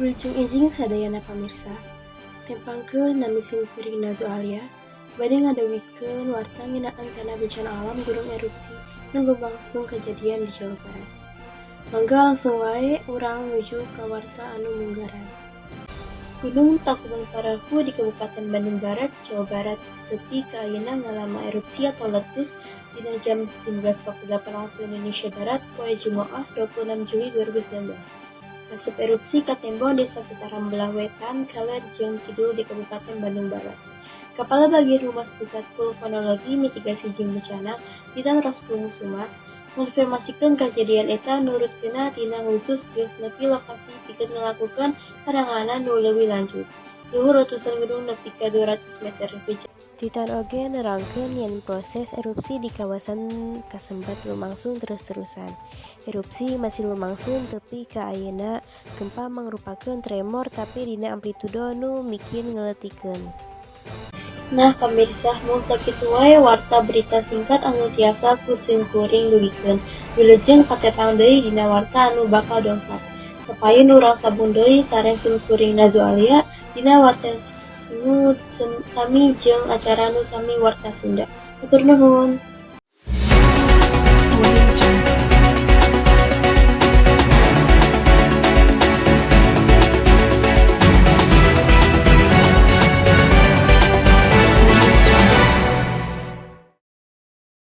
Wilujeng enjing sadayana pamirsa. Tepangkeun, nami sim kuring Nazu Alia, bade ngadugikeun warta ngeunaan kana bencana alam gunung erupsi nu lumangsung kajadian di Jawa Barat. Mangga langsung wae urang nuju ka warta anu munggaran. Gunung Tangkuban Parahu di Kabupaten Bandung Barat, Jawa Barat, tepi ka ayeuna ngalaman erupsi atau letus dina jam 15.48 Waktu Indonesia Barat poe Jumaah, 26 Juli 2019. Asep erupsi katembong di saputaran belah wetan, kaler jeung kidul di Kabupaten Bandung Barat. Kepala Bagian Humas Pusat Vulkanologi, Mitigasi jeung Bencana, Titan Roskusumo, ngonfirmasikeun kajadian eta, nurutkeunna tim khusus geus nepi lokasi pikeun ngalakukeun pananganan nu leuwih lanjut. Luhur letusan gunung nepi ka 200 meter. Titan oge nerangkeun yen proses erupsi di kawasan kasebat lumangsung terus-terusan. Erupsi masih lumangsung tepi ka ayeuna. Gempa mangrupakeun tremor tapi dina amplitudo nu mikir ngeuleutikeun. Nah pamirsa, mung sakitu wae warta berita singkat anu tiasa ku simkuring dugikeun. Wilujeng patepang deui dina warta anu bakal dongkap. Kapayun urang sambung deui sareng simkuring Nazu Alia dina warta nu sami jeung acara nu sami, Warta Sunda. Hatur nuhun.